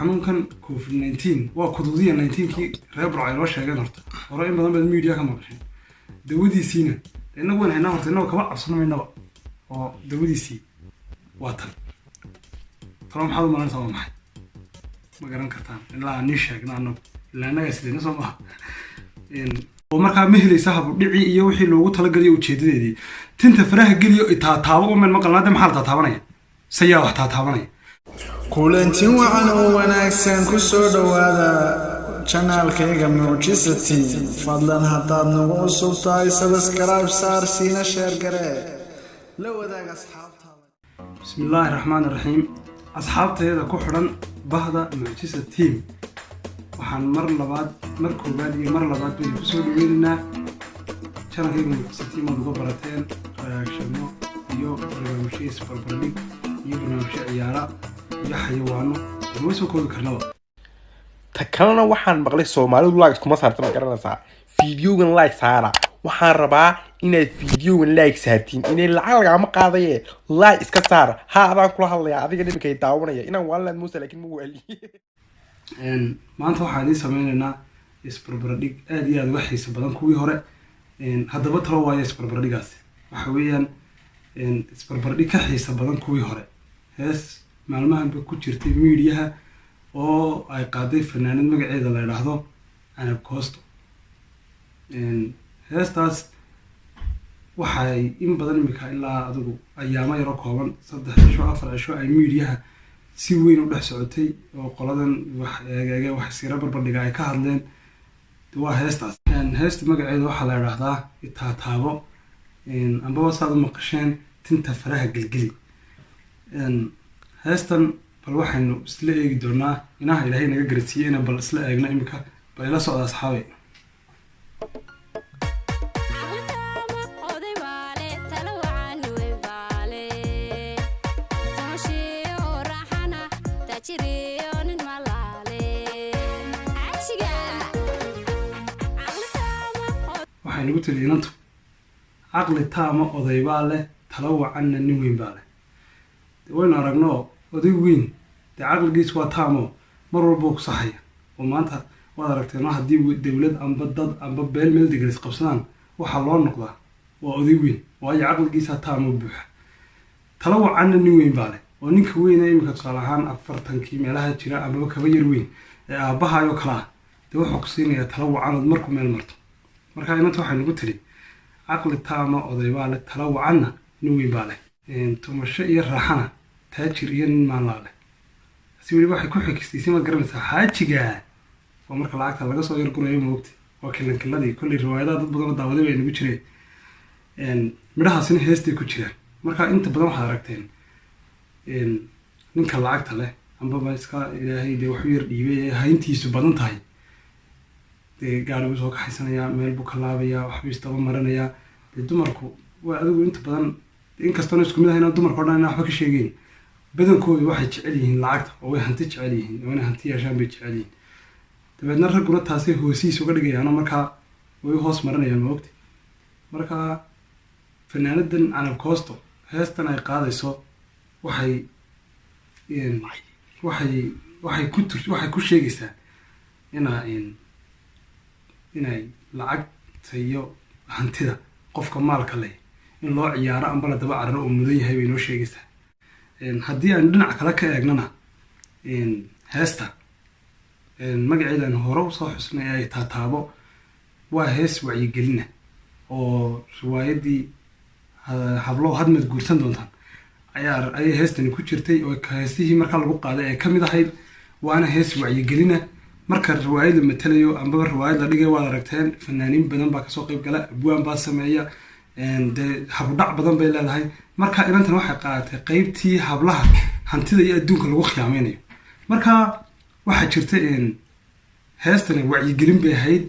Xanuunkan COVID-19 waa kuduudiya 19-kii reer Burco ay noo sheegeen. Horta hore in badan baad media ka maqasheen. Dawadiisiina inagu waan haynaa. Horta inagu kama cabsano maynaba oo dawadiisii waa tan. Talo maxaad u malanaysaa? Waa maxay? Ma garan kartaan ilaa aan nii sheegno annagu, ilaa annagaa sidayna soo maha. Oo markaa ma helaysa habudhicii iyo wixii loogu talagaliyo ujeedadeedii. Tinta faraha geliyo, taataabo umen maqalnaa de. Maxaa la taataabanaya? Sayaa wax taataabanaya? Kulanti wacan oo wanaagsan, ku soo dhowaada channelkayga Mucjisa Team. Fadlan haddaad nagu cusub tahay, subscribe saar, siina share garee, la wadaag asxaabtaada. Bismi illaahi raxmaan raxiim. Asxaabtayada ku xidhan bahda Mucjisa Team, waxaan mar labaad, mar koowaad iyo mar labaad baynu kusoo dhaweynaynaa channelkayga Mucjisa Team ood uga barateen reactionno iyo barnaamijyo isbarbardhig iyo barnaamijyo ciyaara iyo xayawaano lama soo koobi karnaba. Ta kalena waxaan maqlay Soomaalidu like kuma saarta. Ma garanaysaa? Videogan like saara. Waxaan rabaa inaad videogan like saartiin. Inay lacag lagama qaadaye, like iska saar. Ha, adaan kula hadlaya adiga nimankay daawanaya inaan waalinaad muusa, laakiin ma waali. Maanta waxaan idiin sameyneynaa isbarbardhig aada iyo aada uga xiiso badan kuwii hore. Haddaba talo waayo isbarbardhigaasi waxa weeyaan isbarbardhig ka xiiso badan kuwii hore. Hees maalmahanba ku jirtay miidiyaha oo ay qaaday fanaanad magaceeda la idhaahdo Canab Costo. Heestaas waxay in badan imika ilaa adigu ayaamo yaro kooban, 3 cisho, 4 cisho, ay miidiyaha si weyn u dhex socotay oo qoladan wax eegeege, wax iskira barbardhiga ay ka hadleen. Waa heestaas. Heesta magaceeda waxaa la idhaahdaa Itaataabo, ambaba saad u maqasheen Tinta Faraha Gelgeli. Heestan bal waxaynu isla eegi doonaa inaha Ilaahay naga garasiiyeyna. Bal isla eegna imika, bal ila socda, asxaabay. Oday baale, talo wacan weyn baale, tamashiyo raaxana, taajiriyo nin malaale, cajiga Waxay nagu tiri inantu: "Caqli taama oday baa leh, talo wacanna nin weyn baa leh." De waynu aragno oday weyn dee caqligiis waa taamo, mar walba ku saxaya. Oo maanta waad aragteen ma haddii dowlad amba dad amba beel meel degan is qabsadaan, waxaa loo noqdaa waa oday weyn, waayo caqligiisaa taamo buuxa. Talo wacanna nin weyn baa leh, oo ninka weyne iminka tusaale ahaan 40-kii meelaha jira amaba kaba yar weyn ee aabbahaayoo kale ah, dee wuxuu ku siinayaa talo wacanood markuu meel marto. Marka inanta waxay nagu tiri: "Caqli taama oday baa leh, talo wacanna nin weyn baa leh, tumasho iyo raaxana taajir iyo nin maanlaa leh." Si weliba waxay ku xigistay, maad garanaysaa, xaajiga waa marka lacagta laga soo yargurayo, moogta, waa kilankiladii. Kolley riwaayadaha dad badan oo daawaday bay nagu jireen, midhahaasina heestay ku jiraan. Marka inta badan waxaad aragteen ninka lacagta leh ambaba iska Ilaahay dee waxu yar dhiibay ee hayntiisu badan tahay, dee gaari buu soo kaxaysanayaa, meel buu ka laabayaa, waxbuu isdaba marinayaa. Dee dumarku waa adigu inta badan, inkastoona isku mid ahayn dumarka o dhan inaan waxba ka sheegeyn, badankoodu waxay jecel yihiin lacagta oo way hanti jecel yihiin, oo inay hanti yeeshaan bay jecel yihiin. Dabeedna ragguna taasay hoosihiis uga dhigayaano, markaa way u hoos marinayaan, maogta. Marka fanaanadan Canab Costo heestan ay qaadayso waxay ku sheegaysaa inay lacagta iyo hantida qofka maalka leh in loo ciyaaro amba la daba cararo oo mudan yahay bay noo sheegaysaa. Haddii aan dhinac kale ka eegnana, heesta magaceedan hore usoo xusnay ee ay Taataabo waa hees wacyigelina oo riwaayaddii Hablow Hadmad Guursan Doontaan ayay heestani ku jirtay, oo heestihii markaa lagu qaaday ee kamid ahayd. Waana hees wacyigelina. Marka riwaayad la matalayo ambaba riwaayad la dhigay, waad aragteen, fanaaniin badan baa kasoo qeyb gala, abwaan baa sameeya, dee habudhac badan bay leedahay. Marka inantan waxay qaadatay qeybtii hablaha hantida iyo adduunka lagu khiyaameynayo. Marka waxaa jirta heestani wacyigelin bay ahayd,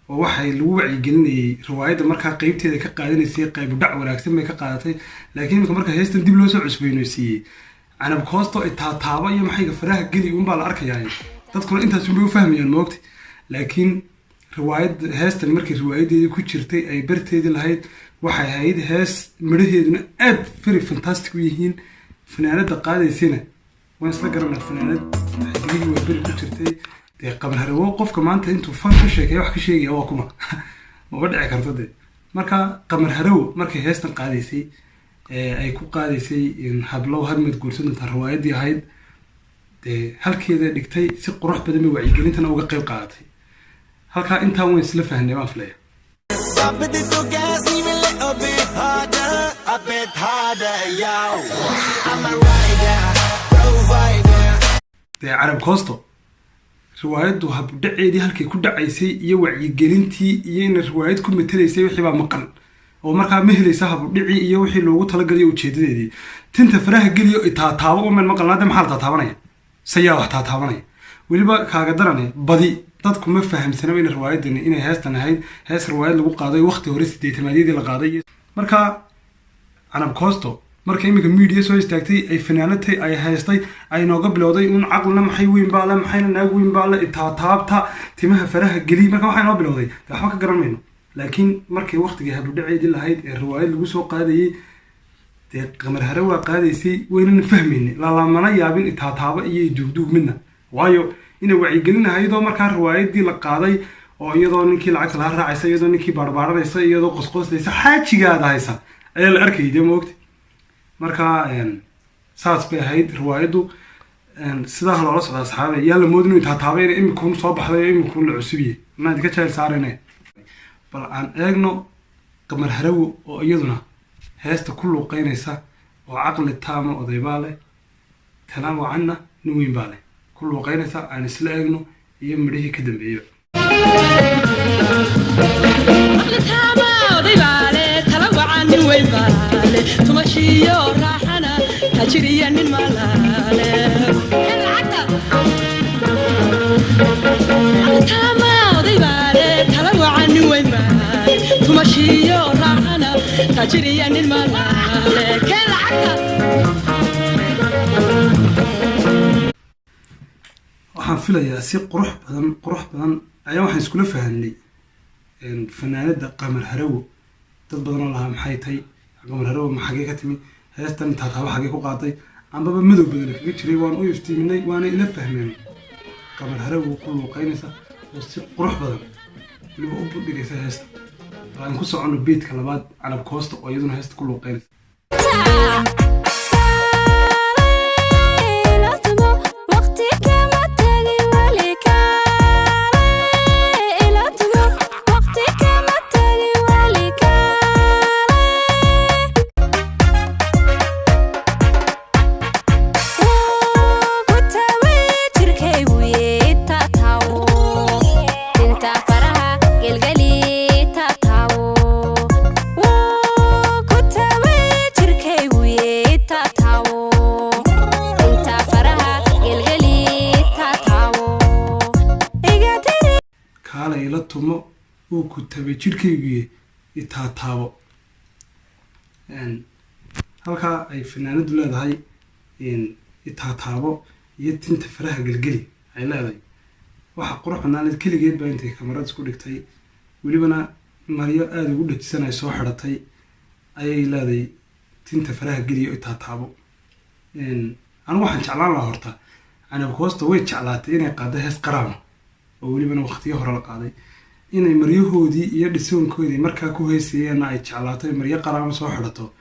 oo waxay lagu wacyigelinayay riwaayadda. Markaa qeybteeda ka qaadanaysay, qaybudhac wanaagsan bay ka qaadatay. Laakiin imika marka heestan dib loo soo cusboynaysiiyey, Canab Koosto taataabo iyo maxayga faraha geli unbaa la arkayaa, dadkuna intaas unbay u fahmayaan, moogta. Laakiin riwaayad heestan markii riwaayadeedii ku jirtay ay barteedii lahayd, waxay ahayd hees midhaheeduna aad very fantastic u yihiin. Fanaanada qaadaysayna Waan isla garanaa fanaanad xidigihii waa beri ku jirtay. Dee Qamar Harawo qofka maanta intuu fan ka sheekeeya wax ka sheegaya waa kuma? Maba dhici karto dee. Marka Qamar Harawo markay heestan qaadaysay ee ay ku qaadaysay hablow hadmad guursan doontaa, riwaayaddii ahayd, dee halkeeda dhigtay si qurux badan bay wacyigelintana uga qayb qaadatay. Halkaa intaan wayn isla fahnay baan filaya. Pump it to gas, even little bit harder, a bit harder, yo. I'm a rider, provider. Dee Carab Koosto riwaayaddu habdhaceedii halkay ku dhacaysay iyo wacyigelintii iyo inay riwaayad ku matelaysay wixii baa maqan, oo markaa ma helaysa habudhicii iyo wixii loogu talagalayo ujeedadeedii. Tinta faraha geliyo, taataabo umen maqalnaa. De maxaa la taataabanaya? Sayaa wax taataabanaya weliba kaaga darane. Badi dadku ma fahamsanaba in riwaayadani, inay heestan ahayd hees riwaayad lagu qaaday waqti hore, 80-maadyadii la qaaday. Marka Canab Koosto marka iminka media soo istaagtay, ay fanaanadtay, ay haystay, ay nooga bilowday un caqlina maxay weyn baa le, maxayna naag weyn baa le, taataabta timaha faraha geliy. Marka waxay noo bilowday dee waxba ka garan mayno, laakiin markay waqtigii habudhaceedii lahayd ee riwaayad lagu soo qaadayay, dee Qamar Hare waa qaadaysay, waynana fahmayna, lalamana yaabin itaataaba iyo iduugduug midna, waayo inay wacyigelin ahayd oo markaa riwaayadii la qaaday oo iyadoo ninkii lacagta laha raacaysa, iyadoo ninkii baarbaaranaysa, iyadoo qosqoslaysa, xaajigaada haysa ayaa la arkayay dee, maogta? Marka saas bay ahayd riwaayaddu. Sidaa loola socda asxaabe, yaa la moodin inuu taataabayna imikuun soo baxday oo imikuun la cusubiyey anaa idinka jahil saarayne. Bal aan eegno Qamar Harawo oo iyaduna heesta ku luuqeynaysa oo caqli taama oday baa leh, tala wacanna nin weyn baa leh ku luuqeynaysa. Aan isla eegno iyo midhihii ka dambeeyeyba. Caqli taama oday baa leh, tala wacan nin weyn baa leh, tumashiyo raaxana taajiriya nin malaale. Caqli taama oday baa leh, tala wacan nin weyn baa leh, tumashiyo raaxana taajiriya nin malaale. Keen lacagta. Waxaan filayaa si qurux badan, qurux badan ayaa waxaan iskula fahanay fanaanada Qamar Harawo. Dad badanoo lahaa maxay tahay Qamar Harawo, ma xagee ka timi heestan, taataaba xagee ku qaaday, ambaba madow badan kaga jiray, waan u iftiiminay, waana ila fahmeen. Qamar Harawo ku luuqeynaysa oo si qurux badan weliba u budhigaysa heesta. Bal aan ku soconno beedka labaad, Canab Koosta oo iyaduna heesta ku luuqeynaysa. Waqti kama tagin weli, kaalay ila tumo, waqti kama tagin weli, kaalay. Ku tabay jirkaygu taatawo, tinta faraha gelgeli, taatawo. Ku tabay jirkaygu taatawo, tinta faraha gelgeli, taatawo iga tiri. Kaalay ila tumo, uu ku tabay jidhkayguye itaataabo. Halkaa ay fanaanadu leedahay itaataabo iyo tinta faraha gelgeli ay leedahay, waxa qurux badnaaneed keligeed baa intay kamarad isku dhigtay, welibana maryo aada ugu dhajisan ay soo xidhatay, ayay leedahay tinta faraha geliyo, itaataabo. Anigu waxaan jeclaan lahaa horta, Canab Koosta way jeclaatay inay qaado hees qaraama oo welibana waqtiyo hore la qaaday, inay maryahoodii iyo dhisoonkoodii markaa ku heysayeenna ay jeclaato, ay maryo qaraama soo xidhato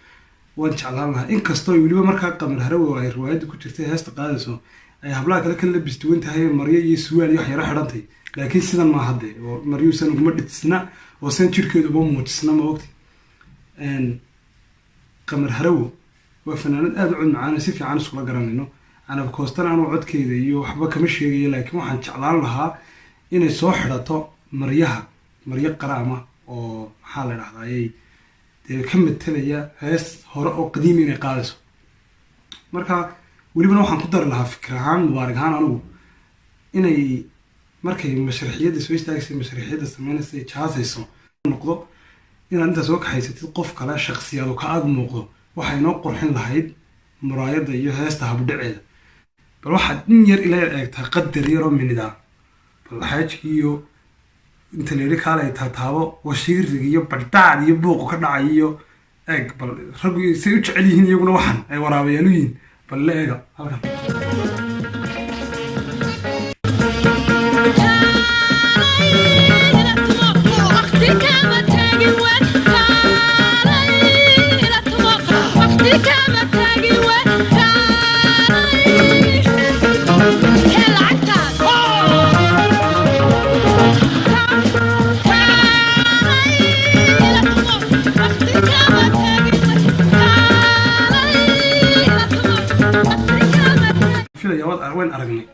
waan jeclaan lahaa. Inkastoo weliba markaa Qamar Harawo ay riwaayadda ku jirtay heesta qaadayso ay hablaha kale ka labis duwan tahay, maryo iyo suwaal iyo wax yaro xidhantay, laakiin sidan maa hadde oo maryuusan uguma dhijisna oo sidan jirhkeedu uma muujisna, ma ogti? Qamar Harawo waa fanaanad aada u cod macaan, si fiican iskula garanayno. Canab Koostana anuu codkeeda iyo waxba kama sheegayo, laakiin waxaan jeclaan lahaa inay soo xidhato maryaha, maryo qaraama oo maxaa la dhahdaa ayay dee ka matelaya hees hore oo qadiimi inay qaadayso. Marka welibana waxaan ku dari lahaa fikir ahaan, Mubaarak ahaan, anigu inay markay mashraxiyadda soo istaagaysa, mashraxiyadda sameynaysa, ay jaasayso noqdo inaad intaa soo kaxaysatid qof kale shaksiyadu ka ag muuqdo, waxay noo qurxin lahayd muraayadda iyo heesta habudhaceeda. Bal waxaad in yar ila yar eegtaa qadar yaroo minidaa, bal xaajkii iyo inta la yidhi kaalay taataabo, washiiriga iyo badhaad iyo buuqu ka dhacay iyo eeg, bal raggu say u jecel yihiin iyaguna waxan ay waraabayaal u yihiin. Bal la eega halkan. Waqti kama tagin wen kaalay ila tumo, waqti kama tagin wen kaalay hee lacagtaas kaalay ila tumo, waqti kama tagin wen kaalay ila tumo, waqti kama tagin. Filaya waad wayn aragnay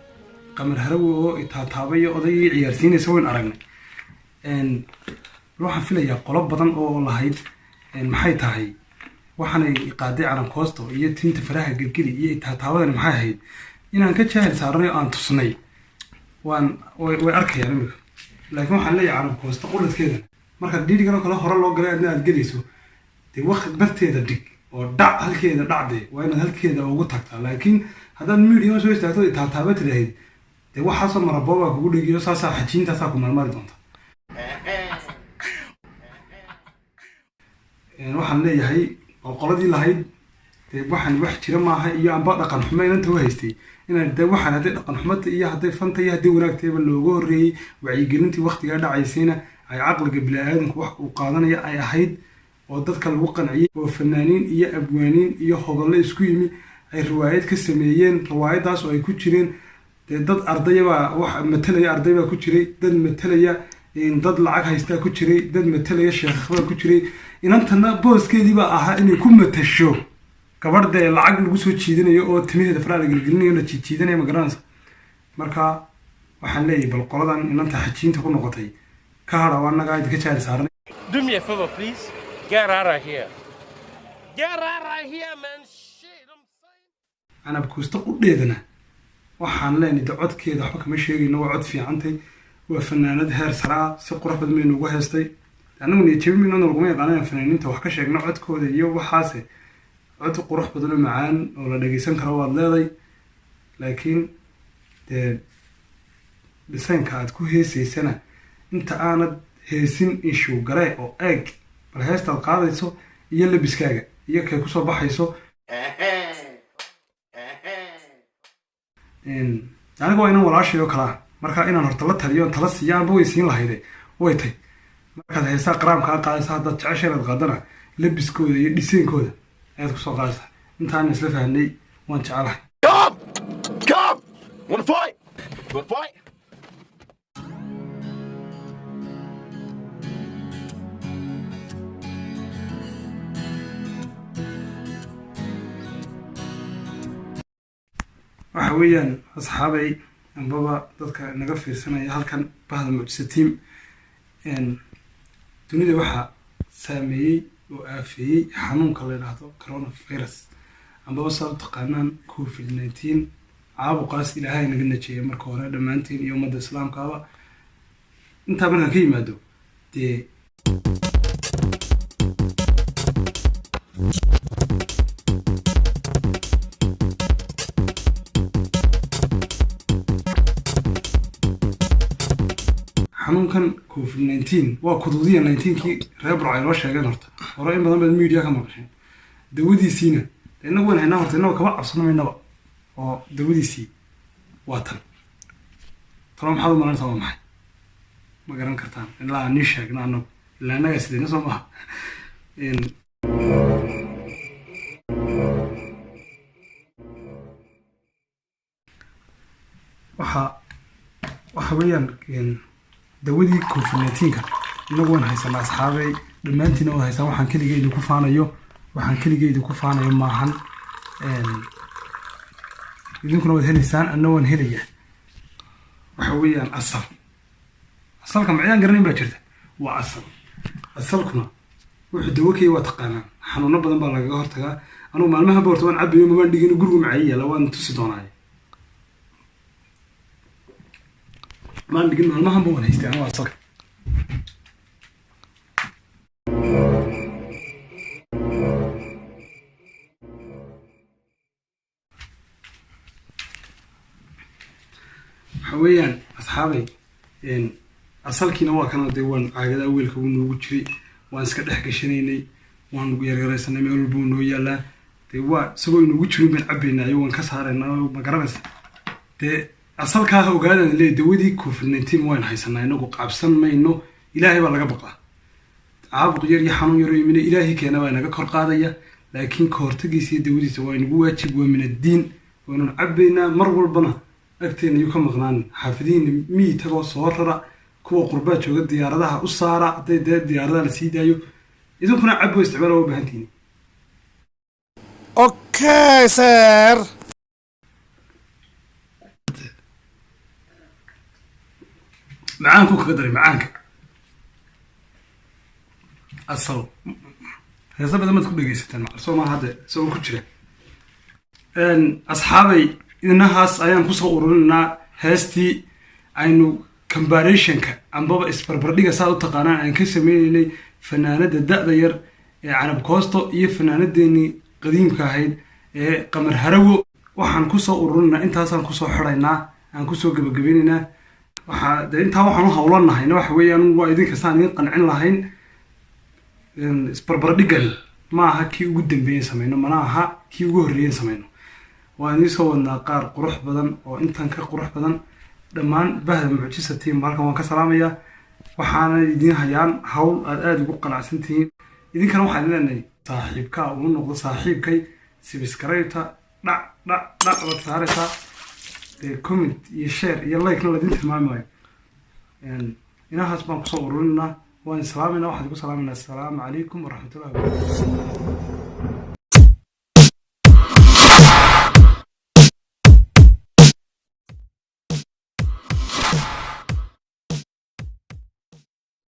Qamar Harawi oo itaataabay odaygii ciyaarsiinaysa, wayn aragnay. Waxaan filayaa qolo badan oo lahayd maxay tahay waxaanay qaaday Canab Koosto iyo tinta faraha gelgeli iyo itaataabadani maxay ahayd, inaan ka jaahil saarnay oo aan tusnay waan way arkayaan imika. Laakiin waxaan leeyahay Canab Koosto quladkeeda marka dhiirigan oo kale hore loo galay adna aad gelayso, dee waqti barteeda dhig oo dhac halkeeda dhacdee, waa inaad halkeeda ugu tagtaa. Laakiin haddaad media soo istaagto itaataaba tidhaahid, dee waxaasoo maraboobaa kugu dhegiyo, saasaa xajiintaasaa ku marmari doonta. Waxaan leeyahay oo qoladii lahayd dee waxaan wax jira maaha iyo amba dhaqan xumo inanta u haystay, inaan dee waxaan hadday dhaqan xumata iyo hadday fanta iyo hadday wanaagtayba looga horreeyey wacyigelintii waqtigaa dhacaysayna ay caqliga bini-aadanku wax uu qaadanaya ay ahayd, oo dadka lagu qanciyey, oo fanaaniin iyo abwaaniin iyo hobollo isku yimi ay riwaayad ka sameeyeen, riwaayadaas oo ay ku jireen dee dad ardayabaa wax matalaya, arday baa ku jiray, dad matalaya dad lacag haystaa ku jiray, dad matalaya sheekh baa ku jiray. Inantana booskeedii baa ahaa inay ku matasho gabadh dee lacag lagu soo jiidanayo oo timaheeda faraha la gelgelinayo, la jiijiidanayo, ma garanaysa? Marka waxaan leeyahay bal qoladan inanta xajiinta ku noqotay ka hadha, waa annagaa idinka jaahil saaran. Do me a favor, please. Get out of here. Get out of here, man. Shit, I'm saying. Canab Kuusta qudheedana waxaan leenahay de codkeeda waxba kama sheegayno, waa cod fiicantay, waa fanaanad heer sare ah, si qurux badan baynu ugu heestay. Annagu niyad jabin mayno, laguma yaqaano inaan fanaaniinta wax ka sheegno codkooda iyo waxaase. Cod qurux badan oo macaan oo la dhageysan karo waad leeday, laakiin dee dhisaynka aad ku heesaysana inta aanad heesin inshuu garee oo eeg bal heestaad qaadayso iyo labiskaaga iyo kay kusoo baxayso. Aniga waa inan walaashay oo kale ah, marka inaan horta la taliyo oon tala siiyo anba way siin lahayde way tay. Markaad heesaa qaraamkaa qaadaysa, haddaad jecesha inaad qaadana, labiskooda iyo dhiseenkooda ayaad kusoo qaadaysaa. Intaan isla fahnay waan jecelahay. Come! Come! Wanna fight? Wanna fight? Waxa weeyaan asxaabay ambaba dadka naga fiirsanaya halkan bahda Mucjisa Team, dunida waxaa saameeyey oo aafeeyey xanuunka la yidhaahdo coronavirus ambaba saa u taqaanaan COVID-19. Caabuqaas Ilaahay naga najeeyay marka hore dhammaantiin iyo ummadda islaamkaaba. Intaa markaan ka yimaado dee xanuunkan COVID-19 waa kuduudiya 19-kii reer Burco ay noo sheegeen. Horta hore in badan baad media ka maqasheen. Dawadiisiina dee innagu waan haynaa horta, innagu kama cabsano maynaba, oo dawadiisii waa tan. Talo maxaad u malanaysaa? Waa maxay? Ma garan kartaan ilaa aan nii sheegno annagu, ilaa annagaa sidayna soo maha. Waxa weeyaan dawadii COVID-19-ka innagu waan haysanaa asxaabey, dhammaantiina waad haysaan. Waxaan keligay idinku faanayo maahan, idinkuna waad helaysaan, anna waan helayaa. Waxa weeyaan asal. Asalka macyaan garanayn baa jirta, waa asal. Asalkuna wuxuu dawo kaya waa taqaanaan, xanuuno badan baa lagaga hortagaa. Anugu maalmahan ba horta waan cabayo, mabaan dhigin, gurigu macayi yaala, waan tusi doonaaye. Maan dhigin, maalmahan ba waan haystay anugu asalka. Waxa weeyaan asxaabay, asalkiina waa kana dee, waan caagada weelka wuu noogu jiray, waan iska dhex gashanaynay, waan yaryaraysanay, meel walba wuu noo yaalaa. Dee waa isagoo inugu jirin baan cabaynaa iyo waan ka saaraynaa, ma garanaysa? Dee asalkaa ha ogaadaan leey, dawadii COVID-19 waan haysanaa inagu, qabsan mayno. Ilaahay baa laga baqaa. Caabuq yar iyo xanuun yar oo yimina, Ilaahay keena baa inaga kor qaadaya, laakiin ka hortagiisa iyo dawadiisa waa inagu waajib, waa min addiin. Waynun cabaynaa mar walbana, agteena yuu ka maqnaan. Xaafadihiina miyi tagoo soo rara, kuwa qurbaa jooga diyaaradaha u saara, hadday dee diyaaradaha la sii daayo. Idinkuna cabo, isticmaal, waa u baahantihiin. Okay, sir. Macaanku kaga daray macaanka asal. Heesa badan maad ku dhegeysataan macal soo maaha? Hadde isagoo ku jira, asxaabay, inahaas ayaan kusoo ururinaynaa heestii aynu comparationka ambaba isbarbardhiga saad u taqaanaan aan ka sameyneynay fanaanada da-da yar ee Canab Koosto iyo fanaanadeenii qadiimka ahayd ee Qamar Harawo. Waxaan kusoo ururinaynaa intaasaan kusoo xidhaynaa, aan kusoo gebagabeynaynaa. Waxaa dee intaa waxaan u hawlanahayna waxa weeyaan waa idinka saan idin qancin lahayn. Isbarbardhigani ma aha kii ugu dambeeyen sameyno, mana aha kii ugu horreeyen sameyno. Waan idiin soo wadnaa qaar qurux badan oo intan ka qurux badan. Dhammaan bahda Mucjisa Team halkan waan ka salaamayaa, waxaana idiin hayaan hawl aad aada ugu qanacsan tihiin. Idinkana waxaan leenahay saaxiibkaa uu noqdo saaxiibkay, subscribe-ta dhac dhac dhac baad saaraysaa, dee comment iyo share iyo like-na ladin tilmaami maayo. Inahaas baan kusoo ururinaynaa. Waan salaamayna, waxaan ku salaamaynaa asalaamu calaykum waraxmatullahi wabarakatu.